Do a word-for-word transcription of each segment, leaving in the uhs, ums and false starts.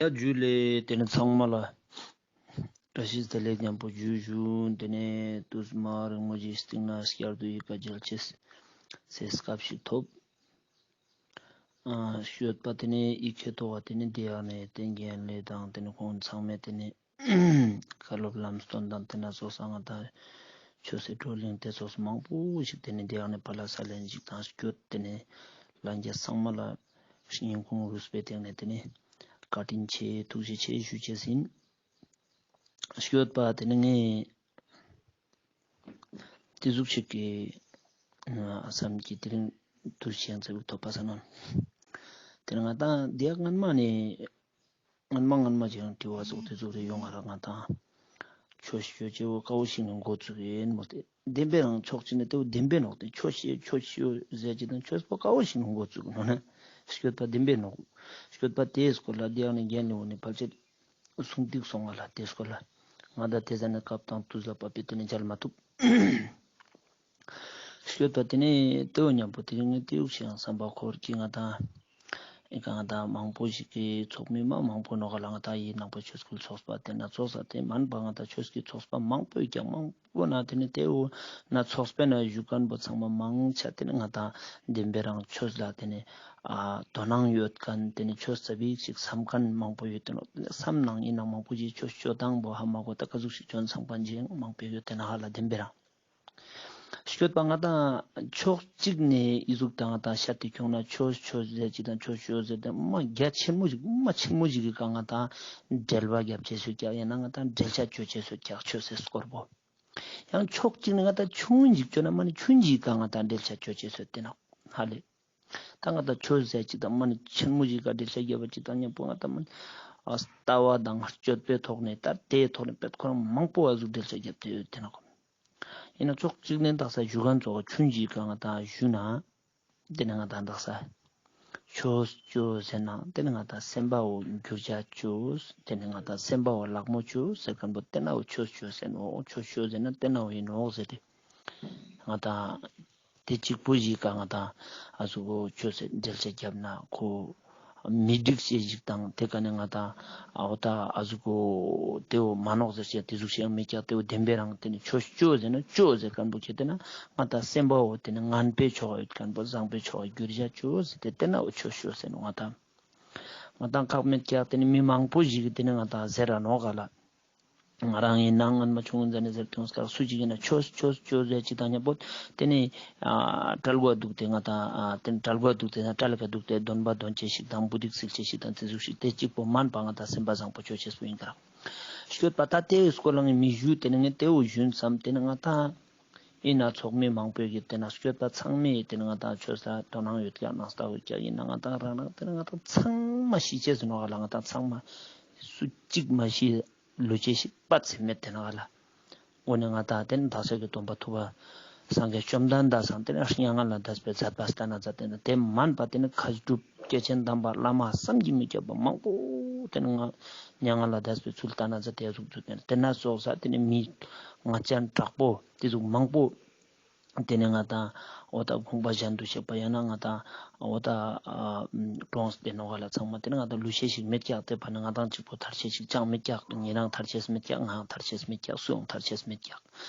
ཡ་ཇུ་ལེ། ཏེ་ནེ་ཚང་མ་ལ་བཀྲ་ཤིས་བདེ་ལེགས་ཉམ་པོ་ཞུ་ཞུ། ཏེ་ནེ་ཏུས་མ་རིང་མོ་ཞིག་སྟིང་ནེ་སྐྱར་དུ་ཡི་གེ་མཇལ་ཅེས་སི་སྐབས་ཤིག་ཐོབ། ཨ་ཞུས་པ་ཏེ་ནེ་ཡི་གེ་ཐོག་ཏེ་ནེ་དེ་ཡང་ནེ་ཏེ་རྒན་ལེ་དང་ཏེ་ནེ་ཁོང་ཚང་མས་ཏེ་ནེ་བཀའ་སློབ་ལམ་སྟོན་དང་ཏེ་ནེ་ཙོགས་ང་ཏང་ཆོས་སི་བགྲོ་གླེང་ཏེ་ཙོགས་མང་པོ་ཞིག་ཏེ་ནེ་དེ་ཡང་ནེ་ཕ་ལ་ས་ལེན་ཞིག་དང་སྐྱོད། ཏེ་ནེ་ལྷན་རྒྱས་ཚང་མ་ལ་སྙིང་ཁུང་རུས་པའི་གཏིང་ནེ་ཏེ་ནེ་བཀའ་དྲིན་ཆེ་ཐུགས་རྗེ་ཆེ་ཞུ་ཅེས་ཨིན། ཞུས་པ་ཏེ་ནེ་ངས་ཏེ་ཟུག་ཅིག་གི་ཨ་བསམ་གྱི་དེ་རིང་དུས་ཤིག་ཡང་ཚེ་བོ་ཐོབ་པ་ས་ནོ། ཏེ་ནེ་ང་ཏང་དེ་སྔན་མ་ནེ་སྔན་མ་སྔན་མ་ཅིག་ཡང་དྲི་བ་ཙོགས་ཏེ་ཟུག་རེ་ཡོང་ང་ར། ང་ཏང་ཆོས་ཞུ་ཅེས་བོ་ཀ་བོ་ཞིག་ནེ་འགོ་བཙུགས་ཨིན་མོལ་ཏེ། བདེན་པའི་རང་ཕྱོགས་གཅིག་ནེ་ཏེ་བོ་བདེན་པའི་ནོག་ཏེ། ཆོས་ཞུ་ཆོས་ཞུ་ཟེར་ཅེས་དང་ཆོས་པོ་ཀ་བོ་ཞིག་ནེ་འགོ་བཙུགས་ནོག་ན་ཞུས་པ་བདེན་པའི་ནོག་ཞུས་པ་ཏེའི་སྐོར་ལ་དེ་ཡང་ནེ་རྒན་ལེ་འོ་ནེ་ཕལ་ཆེར་གསུང་ཏིག་སོང་ང་ལ་ཏེ་སྐོར་ལ། ང་ཏང་ཏེ་ཟ་ནེ་སྐབས་དང་དུས་ལ་བབ་པའི་ཏེ་ནེ་མཇལ་མ་ཐུབ། ཞུས་པ་ཏེ་ནེ་ཏེ་བོ་ཉམ་པོ་ཏེ་རིང་ངས་ཏེ་ཡུག་ཞིག་ཡང་བསམ་པ་འཁོར་གྱི་ང་ཏང་ཨེ་ཀ་ང་ཏང་མང་པོ་ཞིག་གི་ཚོགས་མི་མ་མང་པོ་ནོག་ག་ལ། ང་ཏང་ཡི་ནང་པ་ཆོས་སྐུལ་ཚོགས་པ་ཏེ་ན་ཚོགས་ས་ཏེ་མན་པ་ང་ཏང་ཆོས་ཀྱི་ཚོགས་པ་མང་པོ་ཡོད་ཀྱག་མང་པོ་ན་ཏེ་ནེ་ཏེ་བོ་ན་ཚོགས་པའི་ན་བཞུགས་མཁན་པོ་ཚང་མ་མང་ཆེ་ཏེ་ནེ་ང་ཏང་བདེན་པའི་རང་ཆོས་ལ་ཏེ་ནེ་ཨ་དོ་སྣང་ཡོད་མཁན་ཏེ་ནེ་ཆོས་ཙ་པིག་ཞིག་བསམ་མཁན་མང་པོ་ཡོད་ཏེ་ནོག། ཏེ་ནེ་བསམ་ནང་ཡིན་ན་མང་པོ་ཞིག་ཆོས་ཆོས་དང་པོ་ཧ་མ་གོ་ད་ཀ་ཟུག་ཞིག་ཆོས་ཚང་པ་ཅིག་མང་པོ་ཡོད་ཏེ་ན་ཧ་ལ་བདེན་པའི་རང་ཞུས་པ་ང་ཏང་ཕྱོགས་གཅིག་ནེ་ཨི་ཟུག་དང་ང་ཏང་ཤད་དེ་ཁྱོང་ན་ཆོས་ཆོས་ཟེར་ཅིག་དང་ཆོས་ཆོས་ཟེར་ཏེ་མ་རྒྱ་ཆེན་མོ་ཞིག་མ་ཆེན་མོ་ཞིག་གི་ཀ་ང་ཏང་འགྲེལ་པ་རྒྱབ་ཅེས་སུ་ཀྱག་ཡིན་ན་ང་ཏང་འགྲེལ་བཤད་ཅོ་ཅེས་སུ་ཀྱག་ཆོས་སི་སྐོར་པོ། ཡང་ཕྱོགས་གཅིག་ནེ་ང་ཏང་ཆུང་ཞིག་ཅོ་ན་མ་ནེ་ཆུང་ཞིག་གི་ཀ་ང་ཏང་འགྲེལ་བཤད་ཅོ་ཅེས་སུ་ཏེ་ན་ཧ་ལེ། ད་ང་ཏང་ཆོས་ཟེར་ཅིག་དང་མ་ནེ་ཆེན་མོ་ཞིག་ག་འགྲེལ་བཤད་རྒྱབ་པ་ཅིག་དང་མཉམ་པོ་ང་ཏང་མ་ནེ་ཨ་ལྟ་བ་དང་སྤྱོད་པའི་ཐོག་ནེ་ད་དེའི་ཐོག་ནེ་པད་ཁོ་རང་མང་པོ་ཨ་ཟུག་འགྲེལ་བཤད་རྒྱབ་སྟེ་ཡོད་ཏེ་ན་གོ། ཡིན་ན་ཕྱོགས་གཅིག་ནེ་དག་ས་ཞུ་མཁན་ཚོ་ཆུང་ཞིག་ག་ང་ཏང་ཞུ་ན་ཏེ་ནེ་ང་ཏང་དག་ས་ཆོས་ཅོ་ཟེར་ན་ཏེ་ནེ་ང་ཏང་སེམས་པ་བོ་འགྱུར་བྱ་ཅོས། ཏེ་ནེ་ང་ཏང་སེམས་པ་བོ་ལག་མོ་ཅོས་ཟེར་མཁན་པོ་ཏེ་ན་བོ་ཆོས་ཅོས་ཟེར་ནོག། ཆོས་ཅོས་ཟེར་ན་ཏེ་ན་བོ་ཡིན་ནོག་ཟེར་ཏེ་ང་ཏང་ཏེ་གཅིག་པོ་ཞིག་ག་ང་ཏང་ཨ་ཟུག་གོ་ཆོས་སི་འགྲེལ་བཤད་རྒྱབ་ན་ཁོ་མི་འགྲིག་ཅེས་ཞིག་དང་ཏེ་ཀ་ནེ་ང་ཏང་ཨ་འོ་ད་ཨ་ཟུག་གོ་ཏེ་བོ་མ་ནོག་ཟེར་ཅེས་ཏེ་ཟུག་ཞིག་མེད་ཀྱག། ཏེ་བོ་བདེན་པའི་རང་ཏེ་ནེ་ཆོས་ཅོས་ཟེར་ན་ཅོས་ཟེར་མཁན་པོ་ཁྱེད་ཏེ་ན་ང་ཏང་སེམས་པ་བོ་ཏེ་ནེ་ངན་པའི་ཕྱོགས་ཡོད་མཁན་པོ་བཟང་པོའི་ཕྱོགས་འགྱུར་བྱ་ཅོས་ཟེར་ཏེ་ཏེ་ན་བོ་ཆོས་ཅོས་ཟེར་ནོག། ང་ཏང་ང་ཏང་ཁག་མེད་ཀྱག། ཏེ་ནེ་མི་མང་པོ་ཞིག་གི་ཏེ་ནེ་ང་ཏང་ཟེར་ར་ནོག་ག་ལ། ང་རང་ཡིན་ན་སྔན་མ་ཆུང་ངུན་ཟ་ནེ་ཟེར་ཏེ་ཡོང་ཀྱག། སུ་ཅིག་ཡིན་ན་ཆོས་ཆོས་ཆོས་ཟེར་ཅིག་དང་མཉམ་པོ་ཏེ་ནེ་ཨ་གྲལ་གོ་འདུག་སྟེ་ང་ཏང་ཨ་ཏེ་ནེ་གྲལ་གོ་འདུག་སྟེ་ན་གྲལ་ལ་འདུག་སྟེ་འདོན་པ་འདོན་ཅེས་ཞིག་དང་བུ་དིག་སིལ་ཅེས་ཞིག་དང་ཏེ་ཟུག་ཞིག་ཏེ་གཅིག་པོ་མན་པ་ང་ཏང་སེམས་པ་བཟང་པོ་ཅོ་ཅེས་པོ་ཡིན་ཀྱག། ཞུས་པ་ད་ཏེ་སྐོར་ལ་ངས་མི་ཞུ། ཏེ་ནེ་ངས་ཏེ་བོ་ཞུན་བསམ། ཏེ་ནེ་ང་ཏང་ཡིན་ན་ཚོགས་མི་མང་པོས་ཀྱི་ཏེ་ན་ཞུས་པ་ཚང་མས་ཏེ་ནེ་ང་ཏང་ཆོས་ལ་དོ་སྣང་ཡོད་ཀྱག་ནང་ལྟ་ཡོད་ཀྱག། ཡིན་ན་ང་ཏང་རང་རང་ཏེ་ནེ་ང་ཏང་ཚང་མ་ཤི་ཅེས་ཟེར་ནོག་ག་ལ། ང་ཏང་ཚང་མ་སུ་གཅིག་མ་ཤི་ལུས་ཅེས་ཤིག་པ་ཚེ་མེད་ཏེ་ན་ག་ལ། འོ་ནེ་ང་ཏང་ཏེ་ནེ་བདག་ཅག་གི་སྟོན་པ་ཐུབ་པ་སངས་རྒྱས་བཅོམ་ལྡན་འདས་སང་ཏེ་ནེ་མྱ་ངན་ལས་འདས་པའི་མཛད་པ་སྟན་ན་མཛད་དེ་ན་ཏེ་མན་པ་ཏེ་ནེ་མཁས་གྲུབ་སྐྱེས་ཆེན་དམ་པ་བླ་མ་བསམ་གྱིས་མི་ཁྱབ་པ་མང་པོ་ཏེ་ནེ་ང་མྱ་ངན་ལས་འདས་པའི་ཚུལ་སྟན་ན་མཛད་དེ་ཟུག་ཚུལ་ཏེ་ནེ་ཏེ་ན་སོགས་ས་ཏེ་ནེ་མི་ང་ཅན་དྲག་པོ་ཏེ་ཟུག་མང་པོ། ཏེ་ནེ་ང་ཏང་འོ་ད་དགོངས་པ་གཞན་དུ་གཤེགས་པ་ཡང་ན་ང་ཏང་འོ་ད་ཨ་གྲོངས་ཏེ་ནོག་ག་ལ། ཚང་མ་ཏེ་ནེ་ང་ཏང་ལུས་ཤེས་ཤིག་མེད་ཀྱག། ཏེ་ཕ་ནེ་ང་ཏང་གཅིག་པོ་ཐར་ཤེས་ཤིག་ཅང་མེད་ཀྱག། ཉེ་རང་ཐར་ཤེས་མེད་ཀྱག། ང་ཐར་ཤེས་མེད་ཀྱག། སུའང་ཐར་ཤེས་མེད་ཀྱག།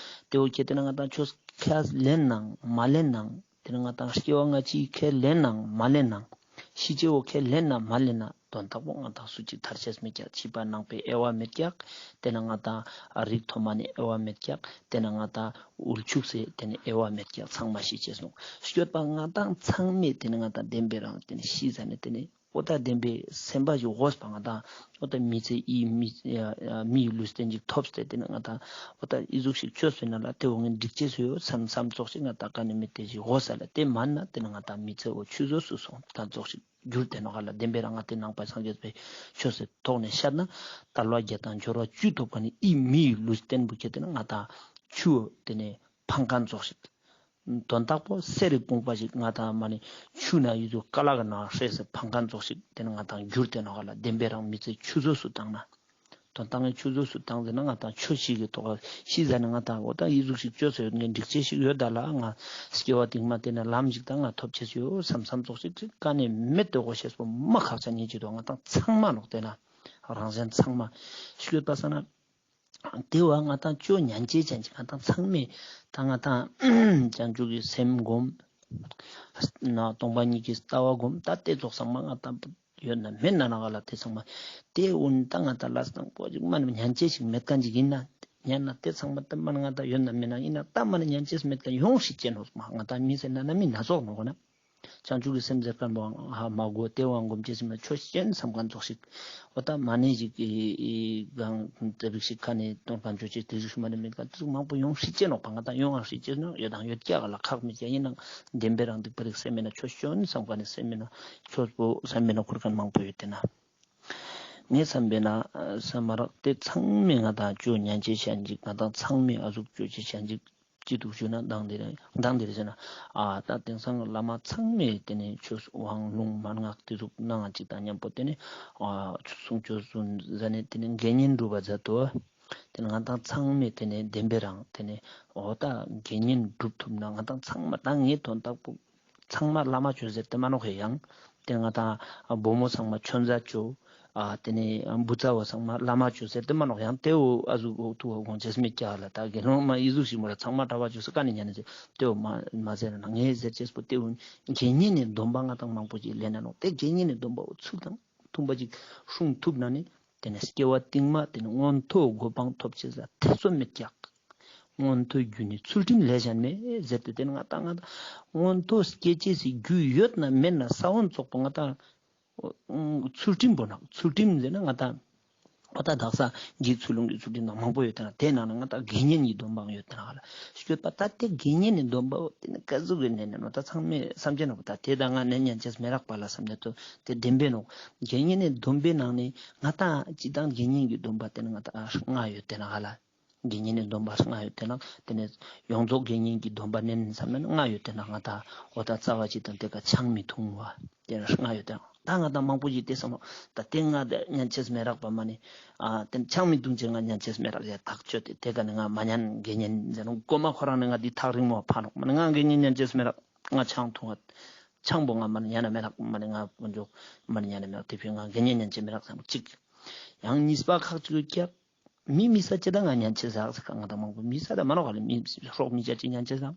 ཏེ་བོ་ཁྱེད་ཏེ་ནེ་ང་ཏང་ཆོས་ཁས་ལེན་ནང་མ་ལེན་ནང་ཏེ་ནེ་ང་ཏང་སྐྱེ་བ་སྔ་ཕྱི་ཁས་ལེན་ནང་མ་ལེན་ནང་ཤི་ཅེས་བོ་ཁས་ལེན་ནང་མ་ལེན་ན། དོན་དག་པོ་ང་ཏང་སུ་གཅིག་ཐར་ཅེས་མེད་ཀྱག། ཕྱི་པ་ནང་པའི་དབྱེ་བ་མེད་ཀྱག། ཏེ་ནེ་ང་ཏང་རིགས་མཐོ་དམན་ནི་དབྱེ་བ་མེད་ཀྱག། ཏེ་ནེ་ང་ཏང་དབུལ་ཕྱུག་སི་ཏེ་ནེ་དབྱེ་བ་མེད་ཀྱག། ཚང་མ་ཤི་ཅེས་ནོག། ཞུས་པ་ང་ཏང་ཚང་མས་ཏེ་ནེ་ང་ཏང་བདེན་པའི་རང་ཏེ་ནེ་ཤི་ཟ་ནེ་ཏེ་ནེ་འོ་ད་བདེན་པའི་སེམས་པ་ཞིག་འོས་པ་ང་ཏང་འོ་ད་མི་ཚེ་ཨི་མི་ཨ་མིའི་ལུས་རྟེན་ཅིག་ཐོབ་སྟེ་ཏེ་ནེ་ང་ཏང་འོ་ད་ཨི་ཟུག་ཞིག་ཆོས་སུ་ན་ལ་ཏེ་འོ་ངས་འགྲིག་ཅེས་སུ་ཡོད་བསམ་བསམ་ཙོགས་ཤིག་ང་ཏང་ཀ་ནེ་མི་ཏེ་ཞིག་འོས་ས་ལ་ཏེ་མན་ན་ཏེ་ནེ་ང་ཏང་མི་ཚེ་འོ་ཆུད་ཟོས་སུ་སོང་ད་ཙོགས་ཤིག། གྱུར་ཏེ་ནོག་ག་ལ། བདེན་པའི་རང་ང་ཏེ་ནང་པ་སངས་རྒྱས་པའི་ཆོས་སི་ཐོག་ནེ་ཤད་ན་དལ་བ་བརྒྱད་དང་འབྱོར་བ་བཅུ་ཐོབ་མཁན་ནི་ཨི་མིའི་ལུས་རྟེན་པོ་ཁྱེད་ཏེ་ནེ་ང་ཏང་ཆུ་ཏེ་ནེ་ཕང་མཁན་ཙོགས་ཤིག། དོན་དག་པོ་གསེར་རི་བུང་པ་ཞིག་ང་ཏང་མ་ནེ་ཆུ་ན་ཡུ་ཟུ་ཀ་ལ་གི་ནང་ཧྲེ་སི་ཕང་མཁན་ཙོགས་ཤིག་ཏེ་ནེ་ང་ཏང་གྱུར་ཏེ་ནོག་ག་ལ། བདེན་པའི་རང་མི་ཚེ་ཆུད་ཟོས་སུ་བཏང་ན། དོན་དག་ངས་ཆུད་ཟོས་སུ་བཏང་ཟེར་ན་ང་ཏང་ཆོས་ཤིག་གི་ཐོག་ཤི་ཟ་ནེ་ང་ཏང་འོ་ད་ཨི་ཟུག་ཞིག་ཅོས་ཟེར་ཡོད་ངས་འགྲིག་ཅེས་ཤིག་ཡོད་ད་ལ་ང་སྐྱེ་བ་སྟིང་མ་ཏེ་ནེ་ལམ་ཞིག་ད་ང་ཐོབ་ཅེས་ཡོད་བསམ་བསམ་ཙོགས་ཤིག་ཅིག་ཀ་ནེ་མེད་དེ་གོ་ཤེས་པོ་མ་ཁག་ཆེ་ཉེ་ཅི་དོ་ང་ཏང་ཚང་མ་ནོག་ཏེ་ན། རང་གཞན་ཚང་མ་ཤོད་པ་ས་ན། དེ་བ་ང་ཏང་ཅོ་ཉན་ཅེས་ཅན་ཅིག་ང་ཏང་ཚང་མས་ད་ང་ཏང་བྱང་ཆུབ་ཀྱི་སེམས་སྒོམ། ན་སྟོང་པ་ཉིད་ཀྱི་ལྟ་བ་སྒོམ། ད་དེ་ཙོགས་ཚང་མ་ང་ཏང་ཡོད་ན་མེད་ན་ན་ག་ལ་དེ་ཚང་མ་དེ་འུན་ད་ང་ཏང་ལ་སྟངས་པོ་ཅིག་མ་ནི་ཉན་ཅེས་ཞིག་མེད་མཁན་ཅིག་ཡིན་ན། ཉན་ན་དེ་ཚང་མ་དེ་མ་ནི་ང་ཏང་ཡོད་ན་མེད་ན་ཡིན་ན། ད་མ་ནི་ཉན་ཅེས་མེད་མཁན་ཡོང་ཤེས་ཅན་ནོག་མ། ང་ཏང་མི་ཟེར་ན་ན་མི་སྣ་ཚོགས་ནོག་ན། བྱང་ཆུབ་ཀྱི་སེམས་ཟེར་མཁན་པོ་ཧ་མ་གོ་དེ་བོ་སྒོམ་ཅེས་སེམས་ལ་ཆོས་ཅན་བསམ་མཁན་ཙོགས་ཤིག་འོ་ད་མ་ནེ་ཞིག་གི་གང་ཏེ་རིགས་ཤིག་ཁ་ནེ་སྟོན་མཁན་ཆོས་ཅན་དེ་རིགས་ཤིག་མ་ནེ་མེད་མཁན་དེ་ཚོ་མང་པོ་ཡོང་ཤེས་ཅན་ནོག་པ། ང་ཏང་ཡོང་ང་ཤེས་ཅན་ནོག་ཡོད་དང་ཡོད་ཀྱག་ལ་ཁག་མེད་ཀྱག་ཡིན་ནང་བདེན་པའི་རང་སྡིག་པ་རིགས་སེམས་མེད་ན་ཆོས་ཅན་བསམ་མཁན་ནི་སེམས་མེད་ན་ཆོས་པོ་བསམ་མེད་ན་ཁུར་མཁན་མང་པོ་ཡོད་དེ་ན། ངས་བསམ་པས་ན་ས་མ་རག་དེ་ཚང་མས་ང་ཏང་ཅོ་ཉན་ཅེས་ཅན་ཅིག་ང་ཏང་ཚང་མས་ཨ་ཟུག་ཅོ་ཅེས་ཅན་ཅིག་ཅི་འདུག་ཞུ་ན་མདང་དེ་རེད། མདང་དེ་རེད་ཟེར་ན། ཨ་ད་དེང་སང་བླ་མ་ཚང་མས་དེ་ནས་ཆོས་དབང་ལུང་མན་ངག་དེ་ཚོ་གནང་ཅིག་དང་མཉམ་པོ་དེ་ནས་ཨ་གསུང་ཆོས་གསུང་ཟ་ནས་དེ་ནས་དགེ་བསྙེན་སྒྲུབ་པ་མཛད་དོ། དེ་ནས་ང་ཏང་ཚང་མས་དེ་ནས་བདེན་པའི་རང་དེ་ནས་འོ་ད་དགེ་བསྙེན་སྒྲུབ་ཐུབ་ན་ང་ཏང་ཚང་མ་ད་ངའི་དོན་དག་པོ་ཚང་མ་བླ་མ་ཅོ་ཟེར་དེ་མ་ནོག་ཧེ་ཡང་། དེ་ང་ཏང་བུ་མོ་ཚང་མ་ཆོས་མཛད་ཅོ། ཨ་དེ་ནས་བུ་ཚ་བོ་ཚང་མ་བླ་མ་ཅོ་ཟེར་དེ་མ་ནོག་ཡང་། དེ་བོ་ཨ་ཟུག་འོ་ཐུ་བོ་དགོངས་ཅེས་མེད་ཀྱག་ལ། ད་དགེ་སློང་མ་ཨི་ཟུག་ཞིག་མོ་ར་ཚང་མ་གྲྭ་པ་ཅོ་ཟེར་ཀ་ནས་ཉན་ཟེར་དེ་བོ་མ་མ་ཟེར་ན་ངས་ཟེར་ཅེས་པོ་དེ་བོ་དགེ་བསྙེན་ནི་སྡོམ་པ་ང་ཏང་མང་པོ་ཅིག་ལེན་ན་ནོག་དེ་དགེ་བསྙེན་ནི་སྡོམ་པ་བོ་ཚུལ་དང་མཐུན་པ་ཅིག་སྲུང་ཐུབ་ན་ནི། དེ་ནས་སྐྱེ་བ་རྟིང་མ་དེ་ནས་མངོན་མཐོ་གོ་འཕང་ཐོབ་ཅེས་ལ་ཐེ་ཚོམ་མེད་ཀྱག་མངོན་མཐོའི་རྒྱུ་ནི་ཚུལ་ཁྲིམས་ལས་གཞན་མེད་ཟེར་ཏེ་དེ་ནས་ང་ཏང་ང་ཏང་མངོན་མཐོ་སྐྱེ་ཅེས་སི་རྒྱུ་ཡོད་ན་མེད་ན་ས་བོན་ཙོགས་པོ་ང་ཏང་ཚུལ་ཁྲིམས་པོ་ནང་ཚུལ་ཁྲིམས་ཟེར་ན་ང་ཏང་འོ་ད་དག་ས་འཇིག་ཚུལ་ལུང་གི་ཚུལ་ཁྲིམས་ནང་མང་པོ་ཡོད་དེ་ན་དེ་ནང་ན་ང་ཏང་དགེ་བསྙེན་གྱི་སྡོམ་པའང་ཡོད་དེ་ན་ག་ལ་ཤོད་པ། ད་དེ་དགེ་བསྙེན་ནི་སྡོམ་པ་བོ་དེ་ནི་ཀ་ཟུག་གི་ནས་ནས་ནོ་ད་ཚང་མས་བསམ་གྱི་ནོ་ད་དེ་ད་ང་ནས་ཉན་ཅེས་མེད་རག་པ་ལ་བསམ་ནས་དོ་དེ་བདེན་པས་ནོ། དགེ་བསྙེན་ནི་སྡོམ་པའི་ནང་ནས་ང་ཏང་སྤྱི་བཏང་དགེ་བསྙེན་གྱི་སྡོམ་པ་དེ་ནི་ང་ཏང་ལྔ་ཡོད་དེ་ན་ག་ལ། དགེ་བསྙེན་ནི་སྡོམ་པ་ལྔ་ཡོད་དེ་ན་དེ་ནས་ཡོངས་རྫོགས་དགེ་བསྙེན་གྱི་སྡོམ་པ་ནན་བསམ་ན་ལྔ་ཡོད་དེ་ན་ང་ཏང་འོ་ད་རྩ་བ་གཅིག་དང་དེ་ཀ་ཆང་མི་འཐུང་བ་དེ་ལྔ་ཡོད་དེ་ན་ད་ང་ཏང་མང་པོ་ཞིག་དེ་བསམ་ད་དེ་ང་ཉན་ཅེས་མེད་རག་པ་མ་ནི་ཨ་དེ་ཆང་མི་འཐུང་ཅེས་ང་ཉན་ཅེས་མེད་རག་ཡ་ཐག་ཆོད་དེ་དེ་ཀ་ནི་ང་མ་ཉན་དགེ་བསྙེན་ཟེར་ནོ་གོ་མ་ཁོ་རང་ནི་ང་དེ་ཐག་རིང་མོ་ཕ་ནོག་མ་ནི་ང་དགེ་བསྙེན་ཉན་ཅེས་མེད་རག་ང་ཆང་འཐུང་བ་ཆང་པོ་ང་མ་ནི་ཉན་ན་མེད་རག་མ་ནི་ང་དཀོན་མཆོག་མ་ནི་ཉན་ན་མེད་རག་དེ་ཕི་ང་དགེ་བསྙེན་ཉན་ཅེས་མེད་རག་བསམ་གཅིག་ཡང་གཉིས་པ་ཁག་ཅིག་ཡོད་ཀྱག་མི་མི་ས་ཅི་ད་ང་ཉན་ཅེས་ཟག་ཟེར་ཁ་ང་ད་མང་པོ་མི་ས་ད་མ་ནོག་ག་ལ་མི་སྲོག་མི་ཅ་ཅི་ཉན་ཅེས་ཟག་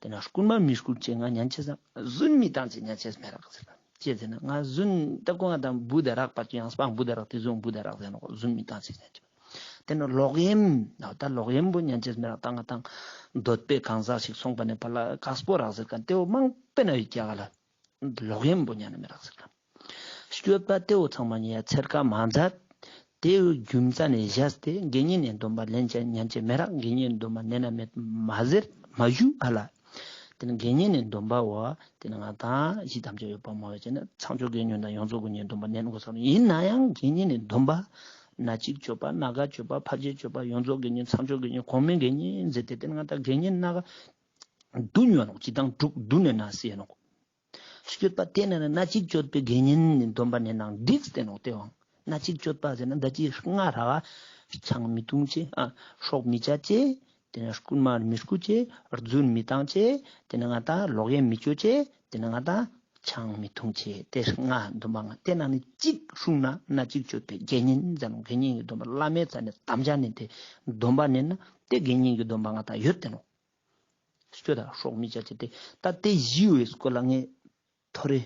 དེ་ན་རྐུན་མ་མི་རྐུ་ཅེས་ང་ཉན་ཅེས་ཟག་རྫུན་མི་བཏང་ཅེས་ཉན་ཅེས་མེད་རག་ཟེར་ཁ་ཅི་ཟེར་ན་ང་རྫུན་ད་ཀོ་ང་ད་བུ་ད་རག་པ་ཅི་ཡང་སྤང་བུ་ད་རག་དེ་བཟུང་བུ་ད་རག་ཟེར་ནོག་རྫུན་མི་བཏང་ཅེས་ཉན་ཅེས་དེ་ན་ལོག་གཡེམ་ད་ལོག་གཡེམ་པོ་ཉན་ཅེས་མེད་རག་ད་ང་དང་འདོད་པའི་གང་ཟག་ཞིག་སོང་པ་ནས་ཕ་ལ་དཀགས་པོ་རག་ཟེར་ཁ་དེ་བོ་མང་པོ་ན་ཡོད་ཀྱག་ག་ལ། ལོག་གཡེམ་པོ་ཉན་ན་མི་རག་ཟེར་ཁན། སྤྱོད་པ་དེ་བོ་ཚང་མ་ཉན་ཡ་ཚེར་ཁ་མ་མཛད། དེ་བོ་རྒྱུ་མཚན་ནི་བཞག་སྟེ་དགེ་བསྙེན་ནི་སྡོམ་པ་ལེན་ཅེས་ཉན་ཅེས་མི་རག་དགེ་བསྙེན་ནི་སྡོམ་པ་ལེན་ན་མེད་མ་ཟེར་མ་ཞུ་ཨ་ལ། དེ་ནི་དགེ་བསྙེན་ནི་སྡོམ་པ་བོ་དེ་ནི་ང་དང་ཞི་དམ་བཅའ་ཡོད་པ་མ་ཡོད་ཅེ་ན་ཚངས་སྤྱོད་དགེ་བསྙེན་དང་ཡོངས་རྫོགས་དགེ་བསྙེན་སྡོམ་པ་ལེན་དགོས་ས་ཡིན་ན་ཡང་དགེ་བསྙེན་ནི་སྡོམ་པ་སྣ་གཅིག་སྤྱོད་པ་སྣ་འགའ་སྤྱོད་པ་ཕལ་ཆེར་སྤྱོད་པ་ཡོངས་རྫོགས་དགེ་བསྙེན་ཚངས་སྤྱོད་དགེ་བསྙེན་གོང་མའི་དགེ་བསྙེན་ཟེར་ཏེ་དེ་ནི་ང་དང་དགེ་བསྙེན་སྣ་འགའ་བདུན་ཡོད་ནོག་སྤྱིར་བཏང་དྲུག་བདུན་ནས་ན་སི་ཡོད་ནོག་སྤྱོད་པ་དེ་ནས་ན་སྣ་གཅིག་སྤྱོད་པའི་དགེ་བསྙེན་ནི་སྡོམ་པ་ནས་ནང་འགྲིག་སྟེ་ནོག་སྟེ་བང་། སྣ་གཅིག་སྤྱོད་པ་ཟེར་ན་ད་ཅི་ལྔ་ར་བ་ཆང་མི་འཐུང་ཅེས་ཨ་སྲོག་མི་བཅད་ཅེས་དེ་ནས་རྐུན་མ་མི་རྐུ་ཅེས་རྫུན་མི་བཏང་ཅེས་དེ་ནས་ང་དང་ལོག་གཡེམ་མི་སྤྱོད་ཅེས་དེ་ནས་ང་དང་ཆང་མི་འཐུང་ཅེས་དེ་ལྔ་སྡོམ་པ་ལྔ་དེ་ནང་ནས་གཅིག་སྲུང་ན་སྣ་གཅིག་སྤྱོད་པའི་དགེ་བསྙེན་ཟེར་ནོག་དགེ་བསྙེན་གྱི་སྡོམ་པ་བླ་མའི་རྩ་ནས་དམ་བཅའ་ནས་དེ་སྡོམ་པ་ནས་ན་དེ་དགེ་བསྙེན་གྱི་སྡོམ་པ་ང་དང་ཡོད་དེ་ནོག་སྤྱོད་དང་སྲོག་མི་བཅད་ཅེས་དེ་ད་དེ་བཞི་བོའི་སྐོར་ལ་ངས་ཐོ་རེ་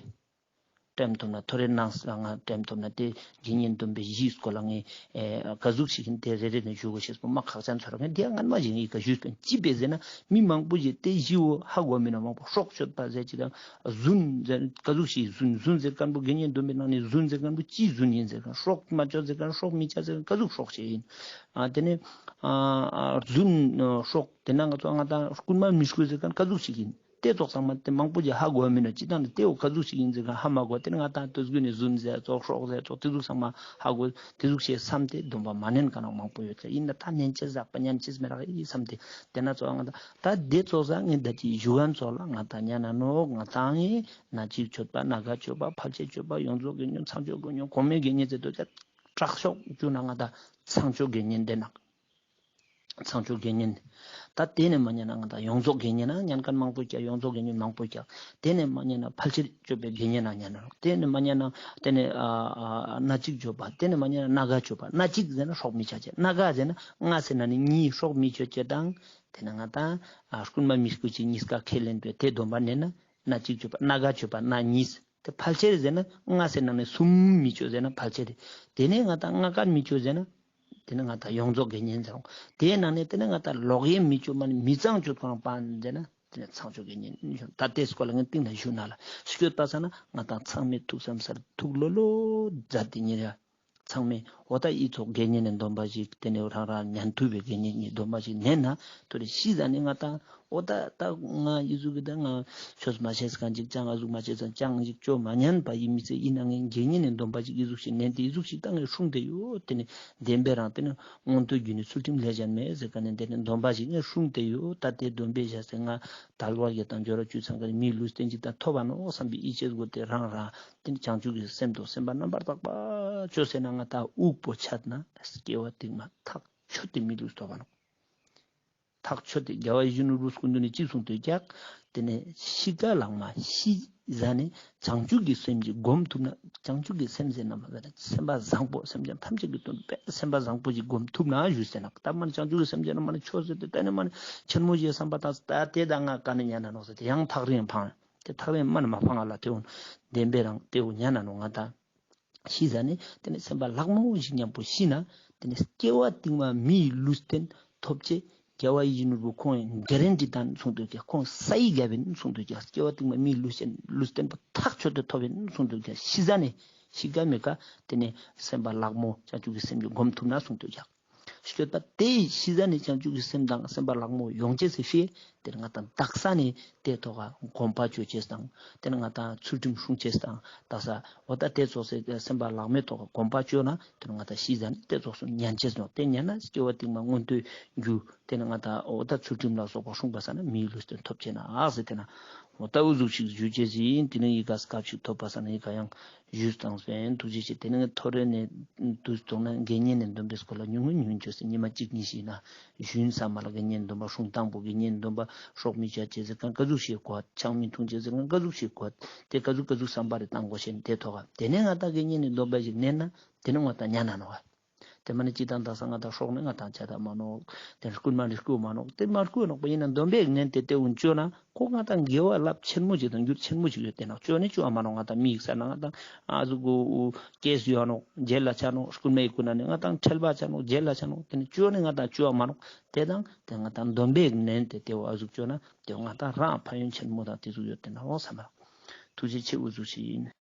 དྲན་ཐུབ་ན་ཐོ་རེ་ནང་ང་དྲན་ཐུབ་ན་དེ་དགེ་བསྙེན་སྡོམ་པའི་བཞིའི་སྐོར་ལ་ངས་ཨེ་ག་ཟུག་ཞིག་ཡིན་དེ་རེ་རེ་ནས་ཞུ་དགོས་ཤེས་པོ་མ་ཁག་ཅན་ཚོར་ངས་དེ་སྔན་མ་ཞིག་ངས་ག་ཞུས་པས་ཅི་བས་ཟེར་ན་མི་མང་པོ་ཞིག་དེ་བཞི་བོ་ཧ་གོ་མི་ན་མང་པོ་སྲོག་གཅོད་པ་ཟེར་ཅིག་དང་རྫུན་ཟེར་ག་ཟུག་ཞིག་རྫུན་རྫུན་ཟེར་མཁན་པོ་དགེ་བསྙེན་སྡོམ་པའི་ནང་ནས་རྫུན་ཟེར་མཁན་པོ་ཅི་རྫུན་ཡིན་ཟེར་མཁན་སྲོག་མ་གཅོད་ཟེར་མཁན་སྲོག་མི་བཅད་ཟེར་མཁན་ག་ཟུག་སྲོག་ཅེས་ཡིན། ཨ་དེ་ནས་ཨ་ཨ་རྫུན་སྲོག་དེ་ན་ང་ཚོ་ང་དང་རྐུན་མ་མི་རྐུ་ཟེར་མཁན་ག་ཟུག་ཞིག་ཡིན། དེ་ཙོགས་ཚང་མ་དེ་མང་པོ་ཞིག་ཧ་གོ་མི་ནོག་སྤྱིར་བཏང་དེ་དེ་བོ་ག་ཟུག་ཞིག་ཡིན་ཟེར་མཁན་ཧ་མ་གོ་དེ་ནི་ང་དང་དུས་རྒྱུན་ནས་རྫུན་ཟེར་ཙོགས་སྲོག་ཟེར་ཙོགས་དེ་ཟུག་ཚང་མ་ཧ་གོ་དེ་ཟུག་ཞིག་བསམ་སྟེ་སྡོམ་པ་མ་ནན་མཁན་མང་པོ་ཡོད་ཀྱག་ཡིན་ན་ད་ནན་ཅེས་ཟག་པ་ཉན་ཅེས་མི་རག་ཡིན་བསམ་སྟེ་དེ་ན་ཙོགས་ང་དང་ད་དེ་ཙོགས་ཟག་ངས་ད་ཅི་ཞུ་མཁན་ཙོགས་ལ་ང་དང་ཉན་ན་ནོག་ང་དང་ངས་སྣ་གཅིག་སྤྱོད་པ་སྣ་འགའ་སྤྱོད་པ་ཕལ་ཆེར་སྤྱོད་པ་ཡོངས་རྫོགས་དགེ་བསྙེན་ཚངས་སྤྱོད་དགེ་བསྙེན་གོང་མའི་དགེ་བསྙེན་ཟེར་དུས་ཀྱང་དྲག་ཤོས་བཅུ་ན་ང་དང་ཚངས་སྤྱོད་དགེ་བསྙེན་དེ་ནང་། ཚངས་སྤྱོད་དགེ་བསྙེན། ད་དེ་ནས་མ་ཉན་ན་ང་ད་ཡོངས་རྫོགས་དགེ་བསྙེན་ན་ཉན་མཁན་མང་པོ་ཀྱག། ཡོངས་རྫོགས་དགེ་བསྙེན་མང་པོ་ཀྱག། དེ་ནས་མ་ཉན་ན་ཕལ་ཆེར་སྤྱོད་པའི་དགེ་བསྙེན་ན་ཉན་ན་ནོག། དེ་ནས་མ་ཉན་ན་དེ་ནས་ཨ་ཨ་སྣ་གཅིག་སྤྱོད་པ། དེ་ནས་མ་ཉན་ན་སྣ་འགའ་སྤྱོད་པ། སྣ་གཅིག་ཟེར་ན་སྲོག་མི་གཅོད་ཅེས། སྣ་འགའ་ཟེར་ན་ལྔ་ཟེར་ན་ནི་གཉིས་སྲོག་མི་གཅོད་ཅེས་དང་། དེ་ནས་ང་ད་ཨ་རྐུན་མ་མི་རྐུ་ཅེས་གཉིས་ཀ་ཁས་ལེན་པའི་དེ་སྡོམ་པ་ནན་ན་སྣ་གཅིག་སྤྱོད་པ། སྣ་འགའ་སྤྱོད་པ། སྣ་གཉིས། དེ་ཕལ་ཆེར་ཟེར་ན་ལྔ་ཟེར་ན་ནི་གསུམ་མི་སྤྱོད་ཟེར་ན་ཕལ་ཆེར། དེ་ནས་ང་ད་ལྔ་ཀ་མི་སྤྱོད་ཟེར་ན། དེ་ནས་ང་ད་ཡོངས་རྫོགས་དགེ་བསྙེན་ཟེར་རུང་། དེའི་ནང་ནས་དེ་ནས་ང་ད་ལོག་གཡེམ་མི་སྤྱོད་མ་ནི་མི་ཚངས་སྤྱོད་ཁོ་རང་པ་ཟེར་ན། དེ་ནས་ཚངས་སྤྱོད་དགེ་བསྙེན་ཟེར། ད་དེ་སྐོར་ལ་ངས་སྟིང་ནས་ཞུ་ན་ལ། སྐྱོད་པ་ས་ན་ང་ད་ཚང་མའི་ཐུགས་བསམ་སར་ཐུགས་ལོ་ལོ་མཛད་དེ་ཉེ་ར། ཚང་མས་འོ་ད་ཨི་ཙོགས་དགེ་བསྙེན་ནི་སྡོམ་པ་ཞིག་དེ་ནས་རང་རང་ཉན་ཐུབ་པའི་དགེ་བསྙེན་ནི་སྡོམ་པ་ཞིག་ནན་ན། ཐོ་རེ་ཤི་ཟ་ནི་ང་ད་འོ་ད་ད་ང་ཨི་ཟུག་གི་ད་ང་ཆོས་མ་ཤེས་ཁན་ཅིག་ཅང་ཨ་ཟུག་མ་ཤེས་ཁན་ཅང་ཞིག་ཅོ་མ་ཉན་པ་ཡིན་མི་ཚེ་ཡིན་ན་ངས་དགེ་བསྙེན་ནི་སྡོམ་པ་ཞིག་ཨི་ཟུག་ཞིག་ནན་ཏེ་ཨི་ཟུག་ཞིག་ད་ངས་སྲུང་དེ་ཡོད། དེ་ནི་བདེན་པའི་རང་དེ་ནི་མངོན་མཐོའི་རྒྱུ་ནི་ཚུལ་ཁྲིམས་ལས་གཞན་མེད་ཟེར་ཁན་ནི་དེ་ནི་སྡོམ་པ་ཞིག་ངས་སྲུང་དེ་ཡོད། ད་དེ་སྡོམ་པའི་ཞག་སེ་ང་དལ་བ་བརྒྱད་དང་འབྱོར་བ་བཅུ་ཚང་ཁན་མིའི་ལུས་རྟེན་ཅིག་ད་ཐོབ་པ་ནོག་བསམ་པའི་ཡིད་ཆེས་དགོས་ཏེ་རང་རང་དེ་ནི་བྱང་ཆུབ་ཀྱི་སེམས་དང་སེམས་པ་རྣམ་པར་དག་པ་ཅོས་ཟེར་ན་ང་ད་དབུགས་པོ་ཆད་ན་སྐྱེ་བ་སྟིང་མ་ཐག་ཆོད་དེ་མི་ལུས་ཐོབ་པ་ནོག། ཐག་ཆོད་དེ་རྒྱལ་བ་ཡིད་བཞིན་ནོར་བུ་སྐུ་མདུན་ནི་ཅི་གསུངས་ཏེ་ཀྱག། དེ་ནས་ཤི་ཀ་ལག་མ་ཤི་ཟ་ནས་བྱང་ཆུབ་ཀྱི་སེམས་ཀྱི་སྒོམ་ཐུབ་ན། བྱང་ཆུབ་ཀྱི་སེམས་ཟེར་ན་མ་ཟེར་ན་སེམས་པ་བཟང་པོ་སེམས་ཅན་ཐམས་ཅད་ཀྱི་དོན་པའི་སེམས་པ་བཟང་པོ་ཞིག་སྒོམ་ཐུབ་ན་ཞུས་ཟེར་ན། ད་མ་ནི་བྱང་ཆུབ་ཀྱི་སེམས་ཟེར་ན་མ་ནི་ཆོས་ཟེར་ཏེ་ད་ནི་མ་ནི་ཆེན་མོ་ཞིག་བསམ་པ་དང་ད་དེ་ད་ང་ཀ་ནས་ཉན་ན་ནོག་ཟེར་ཏེ་ཡང་ཐག་རིང་འཕང་། དེ་ཐག་རིང་མ་ནི་མ་འཕང་ང་ལ་དེ་འོ་བདེན་པའི་རང་དེ་འོ་ཉན་ན་ནོག་ང་ད། ཤི་ཟ་ནས་དེ་ནས་སེམས་པ་ལྷག་མོ་ཞིག་མཉམ་པོ་ཤི་ན། དེ་ནས་སྐྱེ་བ་སྟིང་མ་མིའི་ལུས་རྟེན་ཐོབ་ཅེས་རྒྱལ་བ་ཡིད་བཞིན་ནོར་བུ་ཁོང་གི་གྷ་རན་ཊི་ཏང་གསུངས་ཏེ་ཀྱག། ཁོང་ས་ཡི་ག་བིན་གསུངས་ཏེ་ཀྱག། སྐྱེ་བ་སྟིང་མ་མིའི་ལུས་རྟེན་ལུས་རྟེན་པོ་ཐག་ཆོད་དེ་ཐོབ་བིན་གསུངས་ཏེ་ཀྱག། ཤི་ཟ་ནས་ཤི་ཀ་མེད་ཀ་དེ་ནས་སེམས་པ་ལྷག་མོ་བྱང་ཆུབ་ཀྱི་སེམས་ཀྱི་སྒོམ་ཐུབ་ན་གསུངས་ཏེ་ཀྱག། སྐྱོད་པ་དེ་ཤི་ཟ་ནས་བྱང་ཆུབ་ཀྱི་སེམས་དང་སེམས་པ་ལྷག་མོ་ཡོང་ཅེས་སི་ཕིའ་དེ་ནི་ང་ད་དག་ས་ནས་དེ་ཐོག་ག་གོམ་པ་ཅོ་ཅེས་དང་། དེ་ནི་ང་ད་ཚུལ་ཁྲིམས་སྲུང་ཅེས་དང་། དག་ས་འོ་ད་དེ་ཙོགས་སེ་སེམས་པ་ལྷག་མོའི་ཐོག་ག་གོམ་པ་ཅོ་ན་དེ་ནི་ང་ད་ཤི་ཟ་ནས་དེ་ཙོགས་སུ་ཉན་ཅེས་ནོག། དེ་ཉན་ན་སྐྱེ་བ་སྟིང་མ་མངོན་མཐོའི་རྒྱུ་དེ་ནི་ང་ད་འོ་ད་ཚུལ་ཁྲིམས་ལ་སོགས་པ་སྲུང་པ་ས་ན་མིའི་ལུས་རྟེན་ཐོབ་ཅེས་ན་ཨག་ཟེར། དེ་ན་འོ་ད་འུ་ཟུག་ཞིག་ཞུ་ཅེས་ཡིན། དེ་ནི་ཡི་ག་སྐབས་ཤིག་ཐོབ་པ་ས་ན་ཡི་ག་ཡང་ཞུས་དང་སོན་ཐུགས་རྗེ་ཆེ། དེ་ནི་ཐོ་རེ་ནས་དུས་ཐོག་ན་དགེ་བསྙེན་ནི་སྡོམ་པའི་སྐོར་ལ་ཉུང་ངུ་ཉུང་ངུ་ཅོས་སེ་ཉི་མ་གཅིག་གཉིས་ཤིག་ན་ཞུན་ས་མ་ལ་དགེ་བསྙེན་སྡོམ་པ་སྲུང་དང་པོ་དགེ་བསྙེན་སྡོམ་པ་སྲོག་མི་གཅོད་ཅེས་ཟེར་ཁན་ག་ཟུག་ཞིག་གོ་ཆང་མི་འཐུང་ཅེས་ཟེར་ཁན་ག་ཟུག་ཞིག་གོ་དེ་ག་ཟུག་ག་ཟུག་བསམ་པ་རེ་བཏང་དགོས་ཤེས་དེ་ཐོག་ག་དེ་ནས་ང་ད་དགེ་བསྙེན་ནི་སྡོམ་པ་ཞིག་ནན་ན་དེ་ནི་ང་ད་ཉན་ན་ནོག། དེ་མ་ནི་ཅི་དང་དག་ས་ང་ད་སྲོག་ནི་ང་ད་ཆ་ད་མ་ནོག། དེ་རྐུན་མ་ནི་རྐུ་མ་ནོག། དེ་མ་རྐུ་ནོག་པ་ཡིན་ན་སྡོམ་པས་ནན་ཏེ་དེ་འུན་ཅོ་ན་ཁོ་ང་ད་དགེ་བ་རླབས་ཆེན་མོ་ཅིག་དང་འགྱུར་ཆེན་མོ་ཅིག་ཡོད་དེ་ནོག། ཅོ་ནི་ཅོ་མ་ནོག། ང་ད་མི་ཡིག་ས་ན་ང་ད་ཨ་ཟུག་གུ་ཀེས་ཡོད་ནོག། ཇེལ་ལ་ཆ་ནོག། རྐུན་མ་ཡི་རྐུ་ན་ནི་ང་ད་ཁྲལ་བ་ཆ་ནོག། ཇེལ་ལ་ཆ་ནོག། དེ་ནི་ཅོ་ནི་ང་ད་ཅོ་མ་ནོག། དེ་དང་དེ་ང་ད་སྡོམ་པས་ནན་ཏེ་དེ་འོ་ཨ་ཟུག་ཅོ་ན་དེ་ང་ད་རང་ཕན་ཡོན་ཆེན་མོ་དང་དེ་ཟུག་ཡོད་དེ་ནོག་བསམ་མ། ཐུགས་རྗེ་ཆེ། འུ་ཟུག་ཞིག་ཡིན།